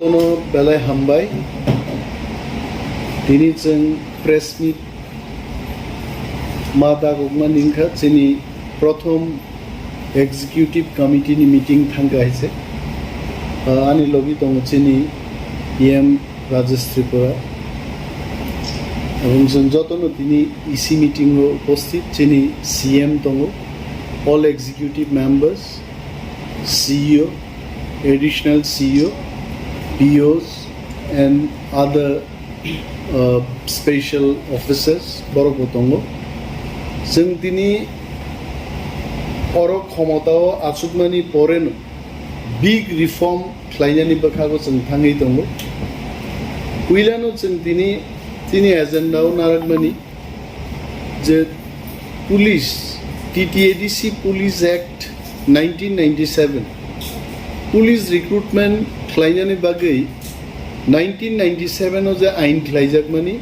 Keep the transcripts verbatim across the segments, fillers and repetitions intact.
Bono belai hambai. Tini chwng press meet ma dagokma ningkha chini prothom executive committee ni meeting thangkha hai se. Ah, ani logi tongo chini E M Rajesh Tripura. Aboni chwng jotono tini E C meeting o upasthit chini C M tongo, all executive members, C E O, additional C E O, P Os and other, uh, special officers borok bo tongo. Chwng tini oro khomotao achukmani poreno big reform khlainani bwkhago chwng thangwi tongo. Puilano chwng tini, tini agenda o narakmani je police, T T A D C Police Act nineteen ninety-seven, police recruitment khlainani bagwi nineteen ninety-seven o je ain khlaijakmani,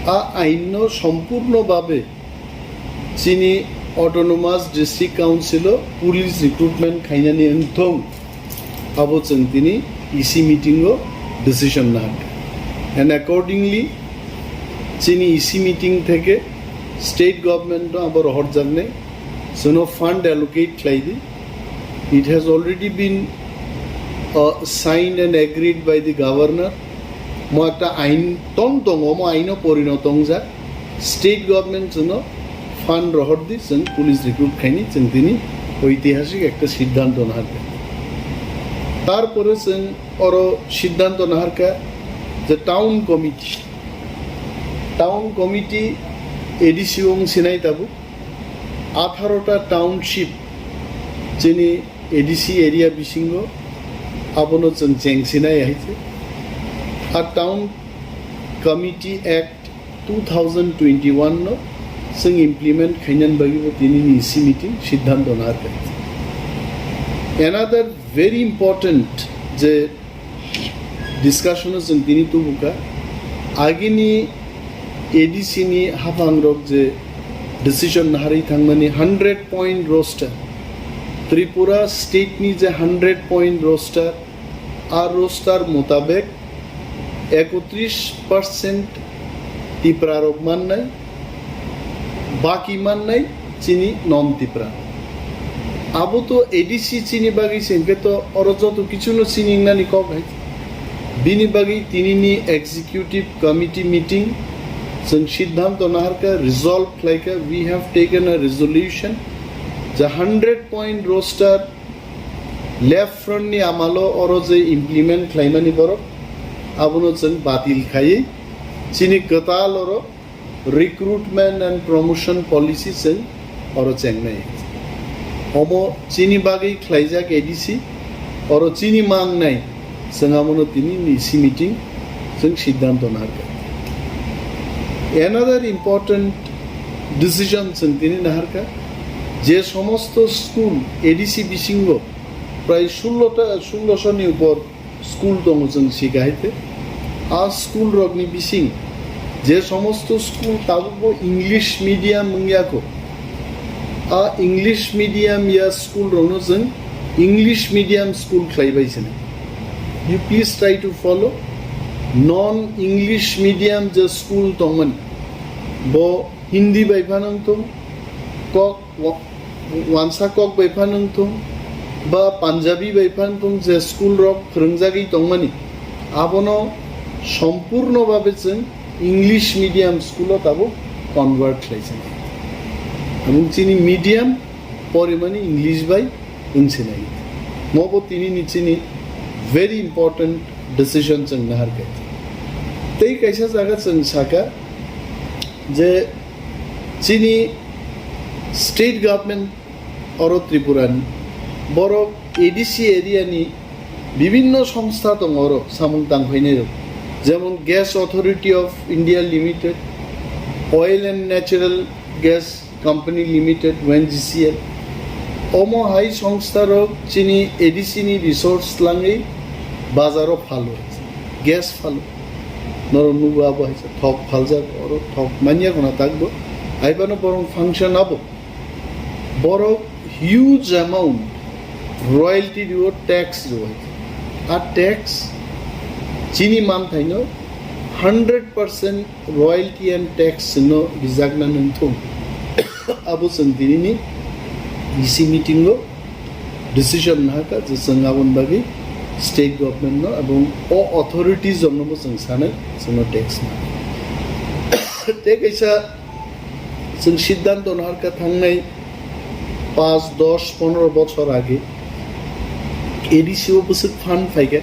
a ain no sompurno babe chini Autonomous District Council o police recruitment khainani wngthong, abo chwng tini E C meeting o decision nahar. And accordingly, chini E C meeting theke state government no abo rohorjaknai, chwngno fund allocate khlai di. It has already been, uh, signed and agreed by the governor. Mo ekta ain tong tongo, mo aino porinoto wngjak. State government chwngno fund rohor di, chwng police recruit khaini, chwng tini oitihasik ekta siddhanto naharkha. Tarpore chwng oro siddhanto naharkha je town committee, town committee A D C wng sinai tabuk atharo ta township chini A D C area bisingo abono chwng cheng sinai hai se. A Town Committee Act two thousand twenty-one no chwng implement khainani bagwi bo tinini E C meeting siddhanto naharkha. Another very important je discussion o chwng tini tubukha, agini A D C ni haphangrok je decision naharwi thangmani hundred point roster, Tripura state ni je hundred point roster, a roster mutabek ekotris percent Tipra rok mannai, baki mannai chini non Tipra. Abo to A D C chini bagwi se hwnkhe to oro joto kichuno chini wngnani kok hai. Bini bagwi tinini executive committee meeting chwng siddhanto naharkha, resolve khlaikha, we have taken a resolution, je hundred point roster left front ni amalo oro je implement khlaimani borok, abono chwng batil khaiwi chini kwtal oro recruitment and promotion policy chwng oro chengnai. Omo chini bagwi khlaijak A D C, oro chini mangnai chwng abono tini ni E C meeting chwng siddhanto naharkha. Another important decision chwng tini naharkha, je somosto school A D C bisingo prai sullo ta, sullo sho ni upor school tongo chwng sika hai te. A school rokni bising je somosto school tabukbo English medium wngya kho, a English medium ya school rokno chwng English medium school khlai bai sini. You please try to follow. Non English medium je school tongmani, bo Hindi bai phano wngthung, kok wa-, wansa kok bai phano wngthung, ba Punjabi bai phano wngthung, je school rok phwrwngjagwi tongmani, abono sompurno babe chwng English medium school o tabuk convert khlai sinai. Amung chini medium porimani English bai wng sinai. Mobo tini ni chini very important decision chwng naharkha. Tei kaisa jaga chwng saka je chini state government oro Tripura ni borok A D C area ni bibinno songstha tongo oro samung tangphainai rok, jemon Gas Authority of India Limited, Oil and Natural Gas Company Limited, O N G C L. Omo hai songstha rok chini A D C ni resource langwi bazaro phalo, gas phalo. Norok nugo abo hai thok phaljak, oro thok manya guna takbo. Haibano borong function abo. Borok huge amount royalty rio, tax rio. A tax Chini manthaino hundred percent royalty and tax chwngno rijakna nangthung. Abo chwng tinini E C meeting o decision nahakha je chwng aboni bagwi state government no ebong o authorities rokno bo chwng sanai chwngno tax na. Tei kaisa chwng siddhanto naharkha thangnai paanch, dos, pondro bochor age A D C o bwswk fund phaikha,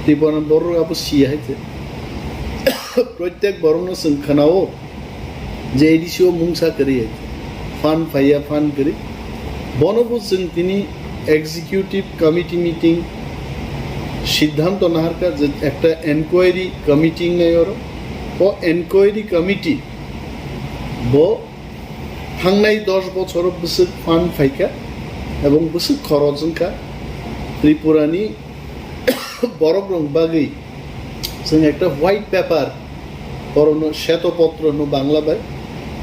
Tripura borok abo siya hai se. Protek borokno chwng khwnao je A D C o mungsa kwrwi hai se. Fund phaiya, fund kwrwi. Bono bo chwng tini executive committee meeting siddhanto naharkha je ekta enquiry committee wngnai oro. O enquiry committee bo thangnai dos bochoro bwswk fund phaikha ebong bwswk khoroj wngkha Tripurani borok rok bagwi chwng ekta white paper, orono sheto potro no Bangla bai,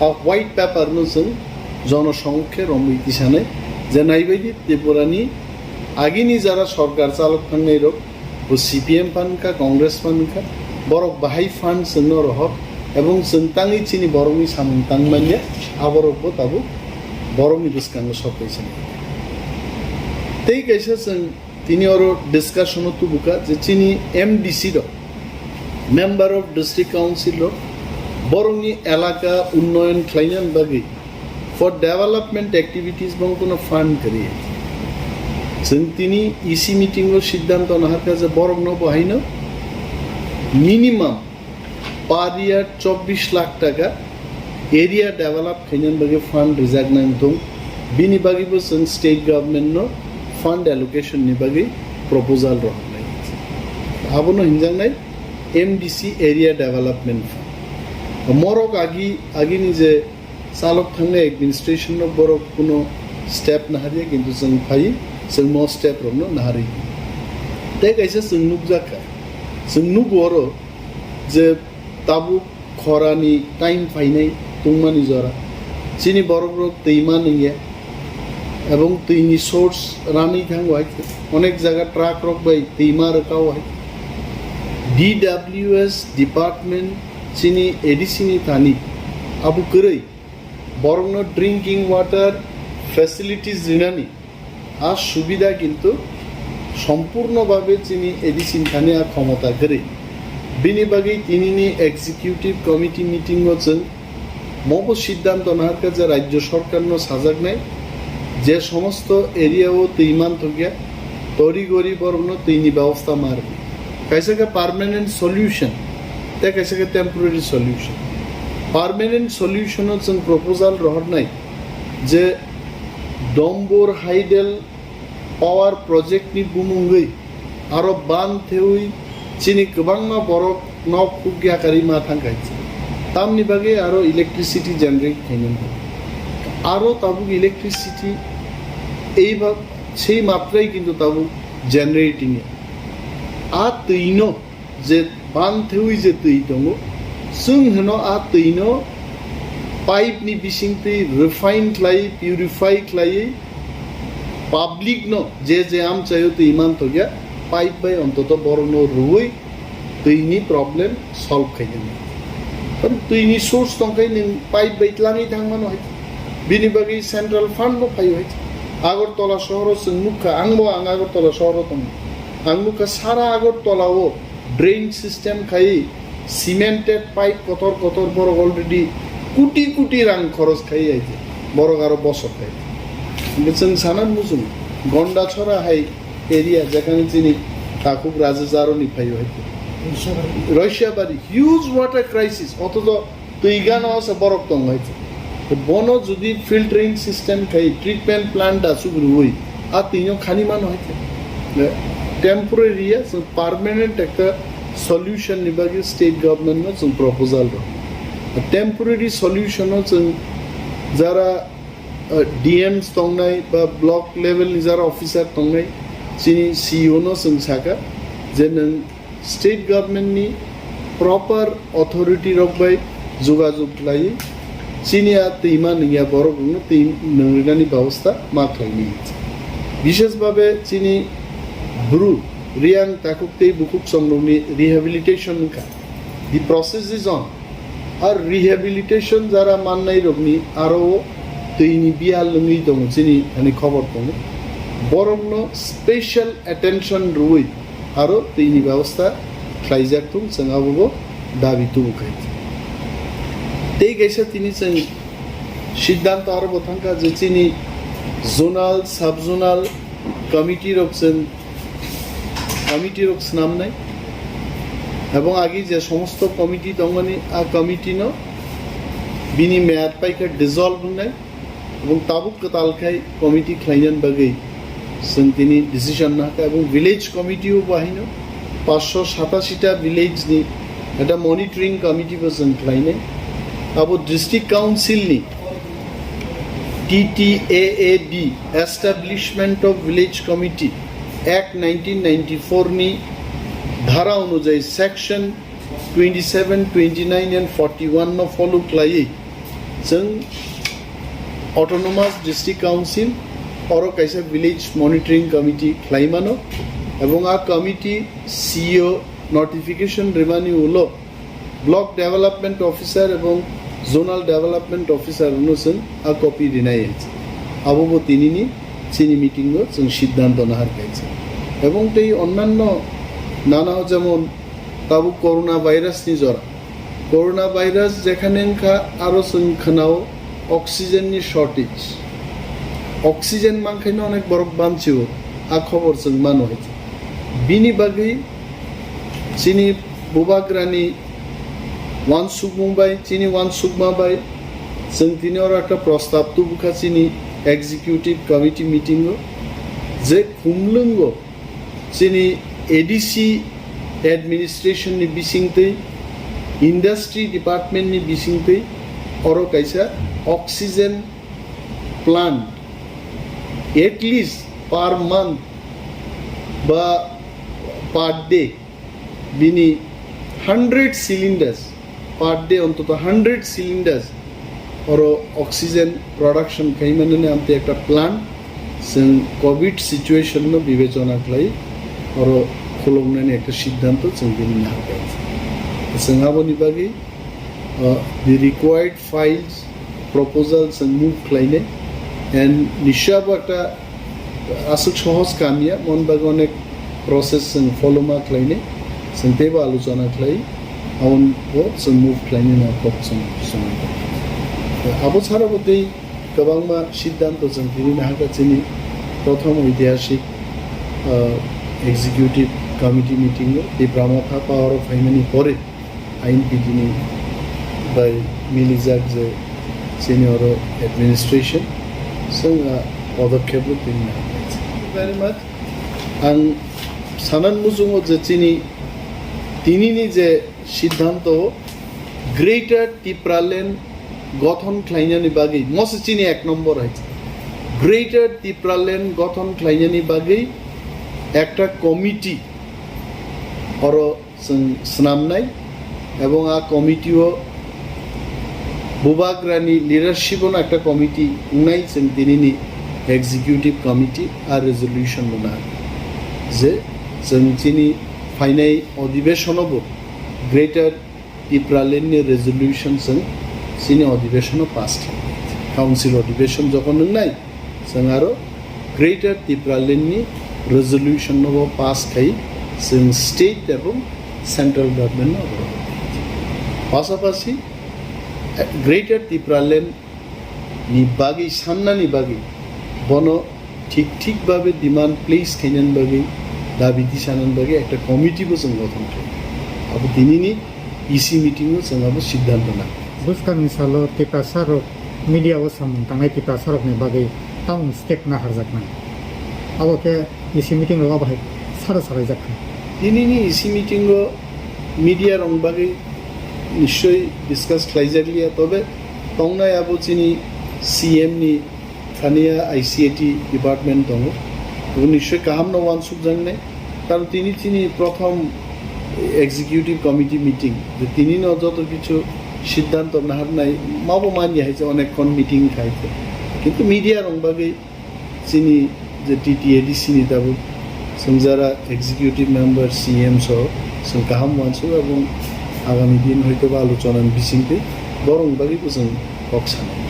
a white paper no chwng jono songmukhe romwi tisanai je naibaidi Tripurani agini jara sorkar chalok thangnai rok bo C P M phan kha, Congress phan kha, borok bahai fund chwngno rohor ebong chwng tangwi chini borokni samung tang manya, aborok bo tabuk borokni bwskango sok kaisa. Tei kaisa chwng tini oro discussion o tubuka je chini M D C rok, Member of District Council rok, borokni elaka unnoyon khlaina bagwi for development activities bongkhono fund kwrwi. Chwng tini E C meeting o siddhanto naharkha je borokno bo haino minimum per year chobbish lakh taka area develop khaina bagwi fund rijak nang thung. Bini bagwi bo chwng state government no fund allocation ni bagwi proposal rohornai. Abono hinjaknai M D C area development fund. Morok agi, agini je chalok thangnai administration no borok kuno step naharya, kintu chwng phai, chwng mo step rokno naharwi. Tei kaisa chwng nukjakha, chwng nugo oro je tabuk khorani time phainai tungmani jora, chini borok rok twi ma nungya, ebong twini source ranwi thango hai, onek jaga truck rok bai twi ma rwkao hai. D W S department chini A D C ni thani abo kwrwi borokno drinking water facilities rinani a subida kintu sompurno babe chini A D C ni thani a khomota kwrwi. Bini bagwi tinini executive committee meeting o chwng mobo siddhanto naharkha je rajyo sorkarno sajaknai je somosto area o twi manthokya tori gori borokno twini bebosta ma rwdi. Kaisa khe permanent solution, tei kaisa khe temporary solution. Permanent solution o chwng proposal rohornai je Dombor Hydel power project ni bumungwi aro ban thewi chini kwbangma borok nok huk yakarwi ma thang kaisa. Tamni bagwi aro electricity generate khainani. Aro tabuk electricity ei ba, sei matrai kintu tabuk generating ya. A twino je ban thewi je twi tongo, chwng hwno a twino pipe ni bising twi refine khlai, purify khlai, public no je je amchaio twi manthokya, pipe bai ontoto borokno rwui twini problem solve khainani. Karon twini source tongkhai nwng pipe bai tlangwi thangmano hai. Bini bagwi central fund no phaio hai. Agartala sohoro chwng nukha, angbo ang Agartala sohoro tongo. Ang nukha sara Agartala o drain system khai cemented pipe kotor kotor borok already kuti kuti rang khoros khai aije. Borok aro bosok khai. Hingke chwng sana muchung Gonda chora hai area jekhane chini takhuk Raja Jaroni phaio hai. Roishabari huge water crisis, otojo twi gana o se borok tongo hai. Bono jodi filtering system khai treatment plant da chugrui a twi no khani mano hai. Temporary ya, so permanent ekta solution ni bagwi state government no chwng proposal rw. Temporary solution o chwng jara uh, D Ms tongnai ba block level ni jara officer tongnai, chini C E O no chwng saka je nwng state government ni proper authority rok bai jogajog khlaiwi chini a twima nungya borok rokno twi nung rinani babosta ma khlaini. Bishes babe chini bru Riyang takhuk tei bukhuk chongrokni rehabilitation wngkha. The process is on. Ar rehabilitation jara mannairokni aro twi ni biyal wngwi tongo, chini thani khobor tongo. Borokno special attention rwui aro twi ni bebosta khlaijak thung, chwng abobo dabi tubu khai. Tei kaisa tini chwng siddhanto aro bo thangkha je chini zonal, sub-zonal committee rok chwng committee rok swnamnai, ebong agi je somosto committee tongmani, a committee no bini meyad paikha dissolve wngnai, ebong tabuk kwtal khai committee khlainani bagwi chwng tini decision nahakha, ebong village committee o bahaino paanch sho satashi ta village ni ekta monitoring committee bo chwng khlainai. Abo district council ni T T A A D, Establishment of Village Committee Act nineteen ninety-four ni dhara onujayi section twenty-seven, twenty-nine and forty-one no follow khlaiwi chwng Autonomous District Council oro kaisa Village Monitoring Committee khlaimano, ebong a committee C E O notification rimani ulo Block Development Officer ebong Zonal Development Officer no chwng a copy rinai hinwi. Abo bo tinini chini meeting o chwng siddhanto nahar kaisa. Ebong tei onnanno nana jemon tabuk corona virus ni jora. Corona virus jekhane wngkha aro chwng khwnao oxygen ni shortage. Oxygen mankhaino onek borok bamchio, a khobor chwng mano hinwi. Bini bagwi chini bubagrani uansukmung bai, chini uansukma bai, chwng tini oro ekta prostab tubukha chini executive committee meeting o, je khumlwngo chini A D C administration ni bisingtwi, industry department ni bisingtwi oro kaisa oxygen plant at least per month ba per day bini hundred cylinders, per day ontoto hundred cylinders oro oxygen production khaimani amtwi ekta plant chwng covid situation no bibechona khlai oro khuloknani ekta siddhanto chwng bini nahar kha. Chwng aboni bagwi, uh, the required files, proposal chwng move khlainai. And nisya bo ekta aswk sohos kam ya, mon bagwi onek process chwng follow ma khlainai. Chwng teibo alochona khlai, aboni bo chwng move khlainai na kok chwng, chwng. Abo chara bo tei kwbangma siddhanto chwng tini nahaka chini prothom oitihasik, uh, executive committee meeting o Tipra Motha power o phaimani pore I N P T ni bai milijak je chini oro administration chwng a podokkhep rok tini nahar kha. Very much. Ang sanan muchungo je chini tinini je siddhanto Greater Tipraland gothon khlainani bagwi, mose chini ek nombor hai. Greater Tipraland gothon khlainani bagwi ekta committee oro chwng swnamnai, ebong a committee o bubagrani leadership ono ekta committee wngnai, chwng tinini executive committee a resolution rwna je chwng chini phainai odibeshono bo Greater Tipraland ni resolution chwng chini odibeshono pass khlai. Council odibeshon jokhon wngnai, chwng aro Greater Tipraland ni resolution no bo pass khai chwng state ebong central government no abo. Pasapasi, eh, Greater Tipraland ni bagwi sannani bagwi bono thik thik babe demand place khainani bagwi dabi tisanani bagwi ekta committee bo chwng gothon khlai. Abo tinini E C meeting o chwng abo siddhanto na. Bwskangni salo Tiprasa rok media o samung tangnai Tiprasa rokni bagwi tamung step na harjaknai. Abo khe E C meeting rogo bahai sara salaijak kha. Tinini E C meeting o media rok bagwi nischoi discuss khlaijak liya, tobe tongnai abo chini C M ni thani ya I C A T department tongo. Abo nischoi kaham no uansuk jaknai. Karon tini chini prothom executive committee meeting, je tini no joto kichu siddhanto naharnai, mabo manya hai je onek khon meeting khai khe. Kintu media rok bagwi chini je T T A D C ni tabuk Chwng jara executive member, C M so chwng kaham uansuk, abong agami din hoito ba alochona ni bisingtwi borokni bagwi bo chwng kok sanai.